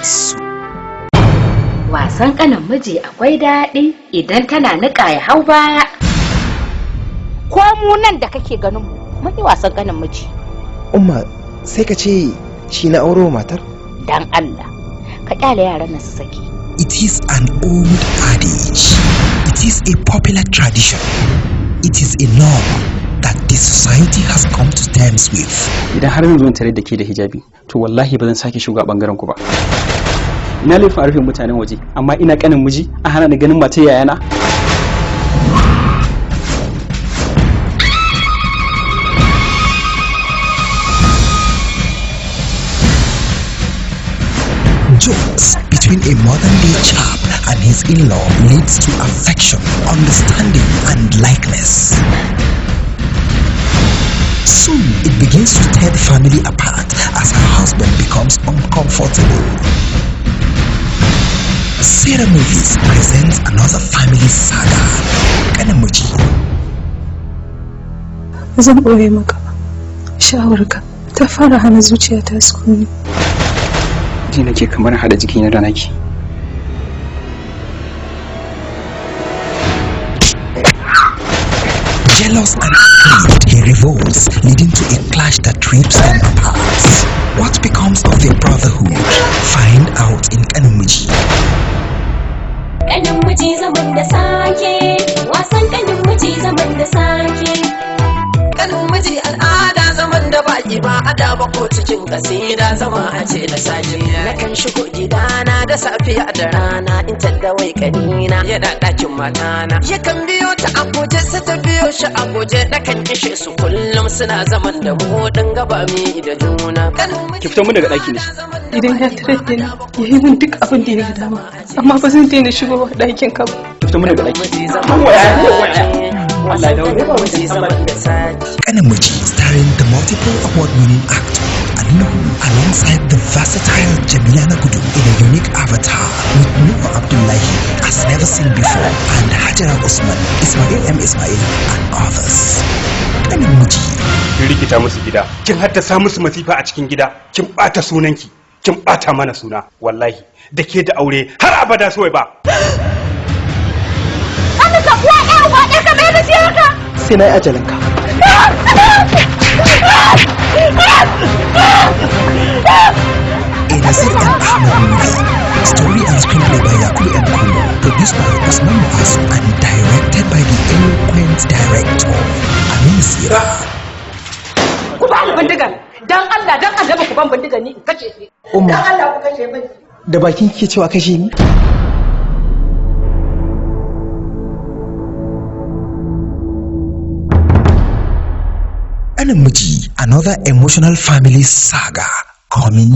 Soon. Wasan kanin miji akwai daɗi idan tana niƙa ya hau baya. Ko mu nan da kake ganin mu mun yi wasan kanin miji. Umma, sai ka ce shi na auro matar? Dan Allah, ka kyale yaran nan su saki. It is an old adage. It is a popular tradition. It is a norm that the society has come to terms with. Idan har zan zo in tare da ke da hijabi, to wallahi ba zan sake shiga bangaren ku ba. Ina laifin a rufe mutanen waje, amma ina kanin miji a hana ni ganin matar yayana. Jokes between a modern day chap and his in-law leads to affection, understanding, and likeness. Soon it begins to tear the family apart as her husband becomes uncomfortable. Sarah Movies presents another family saga. Kanin Miji. Ba zan ɓoye maka ba. Sha'awarka ta fara hana zuciyata sukuni. Ji nake kamar hada jikina da naki. Jealous and aggrieved, he revolts, leading to a clash that rips them apart. What becomes of their brotherhood? Find out in Kanin Miji. Kanin miji zaman da sake, wasan kanin miji zaman da sake. Kanin miji al'ada zaman da baki ba ada ba ko cikin kasida zama a ce da sake. Nakan shigo gidana da safiya da rana in tadda wai kanina yana ɗakin matana. Yakan biyo ta a guje sai ta biyo shi a guje, nakan ishe su kullum suna zaman da mu din gaba mi da juna. Ki fito mun daga ɗaki ne. Idan ya tarar da ni, ya yi min duk abin da ya ga dama. Amma ba zan daina shigowa ɗakin ka ba. Ki fito mun daga ɗaki. Allah da miji zaman da sake. Kanin Miji, starring the multiple award-winning actor Ali Nuhu alongside the versatile Jamila Nagudu in a unique avatar with Nuhu Abdullahi as never seen before and Hajara Usman, Ismail M. Ismail and others. Kanin Miji. Kin rikita musu gida, kin haddasa musu masifa a cikin gida, kin bata sunanki, kin bata mana suna, wallahi da ke da aure har abada soyi ba. Kanin ka uwa ɗaya uba ɗaya ka mai da shi haka. Sai na yi ajalinka. A Nasir M. Ahmad movie. Story and screenplay by Yakubu M. Kumo. Produced by Usman Muazu and directed by the eloquent director Amin Sira. Ku ba ni bindigar. Dan Allah, dan Allah ku ban bindigar ni in kashe shi. Umma. Dan Allah ku kashe min. Da bakin kike cewa kashe ni? Kanin Miji, another emotional family saga coming